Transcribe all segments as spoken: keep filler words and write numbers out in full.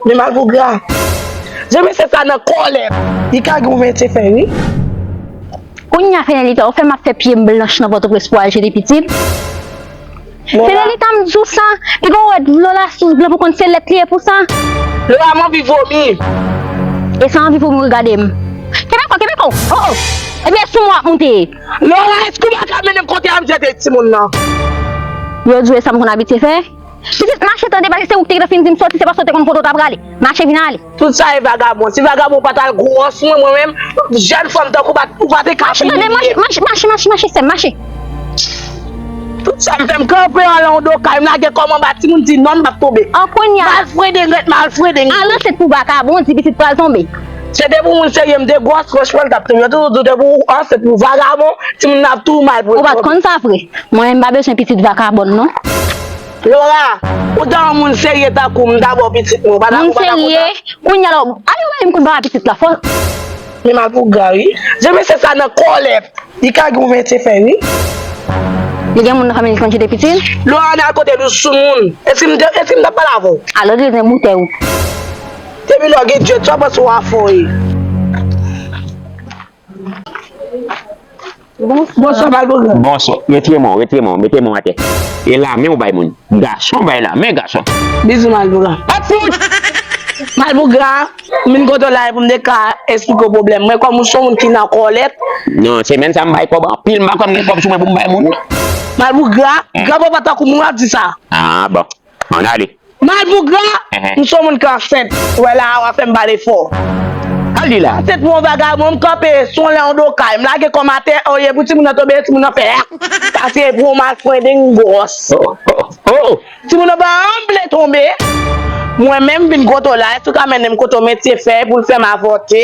Men Malpougra, jan mesye sa nan kòlèt, li ka gen yon metye fè, wi. Kounye a, Fenelita, ou fè m ap fè pye m blanch nan Pòtoprens pou al jete pitit? Fenelita, m di w sa, piga w wè dlo lasous blan pou konn se lèt li ye pou sa. Lora, m anvi vomi. E sa anvi vomi, regade m. Kenbe kò, kenbe kò. Oh, oh. Ebyen, sou mwen w ap moute. Lora, èske w pa ka mennen m kote a m jete timoun nan? Yo di w e sa m konn abitye fè. Pitit, mache tande, paske se ou ki te gentan fin di m soti, se paske w te konn kote w t ap prale. Mache vin ale. Tout sa e vagabon. Si vagabon pa t al gwòs mwen, mwen menm, jèn fanm tankou w pa, ou pa te ka vin. Mache tande, mache, mache, mache, mache, mache, sè m, mache. Tout sa m fè, m kanpe anlè yon do kay, m lage kò m anba, timoun di non, m p ap tonbe. An kounye a. Malfredeng ret malfredeng. Al ansent pou vakabon, di pitit pral tonbe. Se te pou moun serye, m te gwòs, franchman, l t ap tonbe. Yo toujou di w te pou ansent pou vagabon, timoun nan ap tou mal pou l tonbe. Ou pa t konn sa vre. Mwen menm m pa bezwen pitit vakabon non. Lora, ou ta yon moun serye tankou m, m ta ba w pitit mwen. Ou pa ta, ou pa ta kontan. Moun serye, kounye a la, ale w bay m kout baka pitit la, fò. Men Malpougra, wi. Jan mesye sa nan kòlèt, li ka gen yon metye fè, wi. Li gen moun nan fanmi li k konn jete pitit? Lora, ann al kote l, ou soumoun. E si m te, e si m t ap pale avè w? Al rezen boutèy ou. Depi lè w gen djèt, sa w panse w a fò ye? Bonswa, Malpougra. Bonswa. Retire men w, retire men w, mete men w atè. E lamen w bay moun. Gason bay lamen gason. Bizou, Malpougra. Ap fout! Malpougra, m vin kote w la e pou m te ka esplike w pwoblèm mwen. Kòm ou se yon moun ki nan kòlèt. Non, semèn sa m bay kòb anpil, m pa kwè m gen kòb sou mwen pou m bay moun. Malpougra, granpapa tankou mwen w ap di sa. Ah, bon. Ann ale. Malpougra, m se yon moun ki ansent. Ou wè la a, w ap fè m pale fò. Al di la. Ansent pou yon vagabon, m kanpe sou yon lè yon do kay, m lage kò m atè, olye pou timoun nan tonbe, timoun nan fè ak. Paske pou yon malfredeng gwòs. Timoun nan pa janm vle tonbe. Mwen menm, m vin kote w la, èske w ka mennen m kote yon metye fè pou l fè m avòte?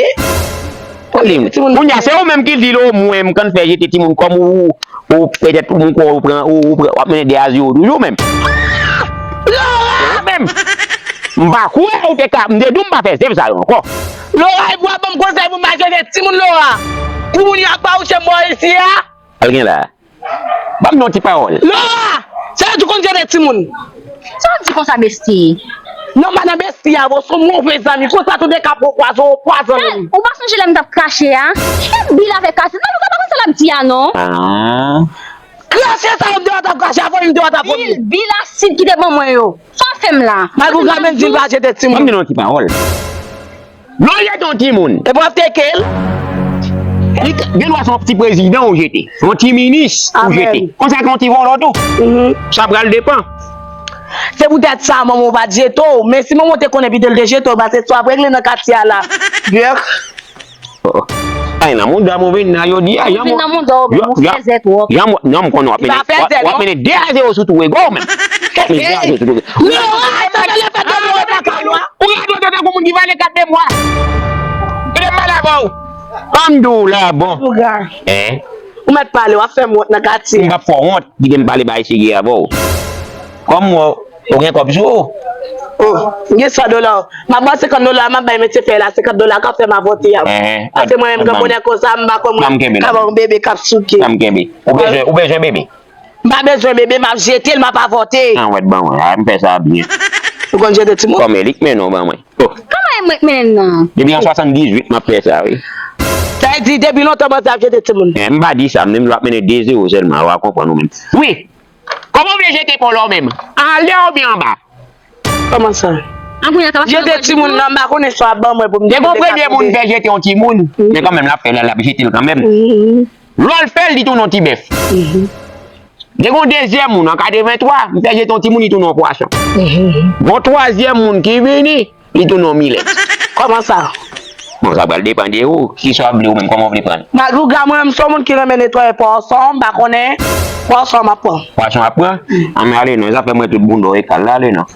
Kounye a, se ou menm ki di l, o mwen, m konn fè jete timoun kòm ou, ou petèt ou kwè ou pran, ou, ou pran, w ap mennen de a zewo toujou menm. Lora! Ou menm. M pa kwè ou te ka, m te di w m pa fè zèv sa yo ankò. Lora, epi w ap ban m konsèy pou m pa jete timoun, Lora. Kounye a, pa ou se m bò isi a. Al gen la. Ban m yon ti pawòl. Lora! Se ou ki konn jete timoun. Sa w di konsa, besti? Non, m pa nan besti a, bro. Se yon move zanmi. Konsa tou de ka pran pwazon, ou pwazon li. Ou pa sonje lè m t ap krache a? Pil bil avèk asid. Malpougra pa konn sa l ap di a, non. Ah. Krache sa, ou m te wè w t ap krache avè m, m te wè w t ap vomi. Bil, bil asid ki te ban mwen yo. Sa w fè m la? Malpougra menm di l pa jete timoun. Ban m di nou yon ti pawòl. Lè w jete yon timoun. Epi w ap teke l. Li ka, gen dwa se yon ti prezidan ou jete. Yon ti minis ou jete. Konsa gen yon ti vòlò tou. Sa pral depan. Se poutèt sa manman w pa t jete w. Men si manman w te konnen pito l te jete w, paske sa w ap regle nan katye a la. Ay, nan mouda m ou vin nan jodi a. Ou vin nan mouda w, men ou fèzè twòp. Jan mwen, non, m konnen w ap mennen, w ap mennen de a zewo sou tou rego w menm. W ap mennen de a zewo sou tou rego w. Ou radòtè tankou moun ki vale kat de mwa. Kite m pale avè w. Ban m di w la, bon. Hein? Ou mèt pale, w ap fè m wont nan katye. M p ap fè w wont, kite m pale bay serye avè w. Kòm w, ou gen kòb sou ou? Oh, m gen san dola. M ap ba w senkant dola, m ap bay metye fè la senkant dola k ap fè m avòte a. Paske mwen menm, granmoun konsa, m pa kwè mwen ka ba yon bebe k ap souke. Ban m kenbe. Ou bezwen, ou bezwen bebe? M pa bezwen bebe, m ap jete l, m ap avòte. An wèt ban mwen, a, m fè sa byen. Ou konn jete timoun? Kòm e li k mennen w ban mwen. Oh. Kòman e mwen k mennen l nan? Depi an swasanndizuit m ap fè sa, wi. Sa vle di depi lontan manzè ap jete timoun? Eh, m pa di sa, m di m l ap mennen de zewo sèlman, w a konprann ou menm. Wi! Kòman w vle jete pa w la w menm? Anlè oubyen anba? Kòman sa? Jete timoun nan, m pa konnen sa w ap ban mwen pou m jete. Te gon premye moun fè jete yon timoun, men kanmenm l ap fè l, l ap jete l kanmenm. Lè w fè l, li tounen yon ti bèf. Te gon dezyèm moun an katreventwa, m fè jete yon timoun, li tounen yon pwason. Gon twazyèm moun ki vini, li tounen yon milèt. Kòman sa? Bon, sa pral depann de ou, kisa w ap vle ou menm, kòman w vle pran l? Malpougra, mwen menm se yon moun ki renmen netwaye pwason, m pa konnen pwason m ap pran. Pwason w ap pran? Ann ale non, zafè mwen tout bounda w e kal la, ale non.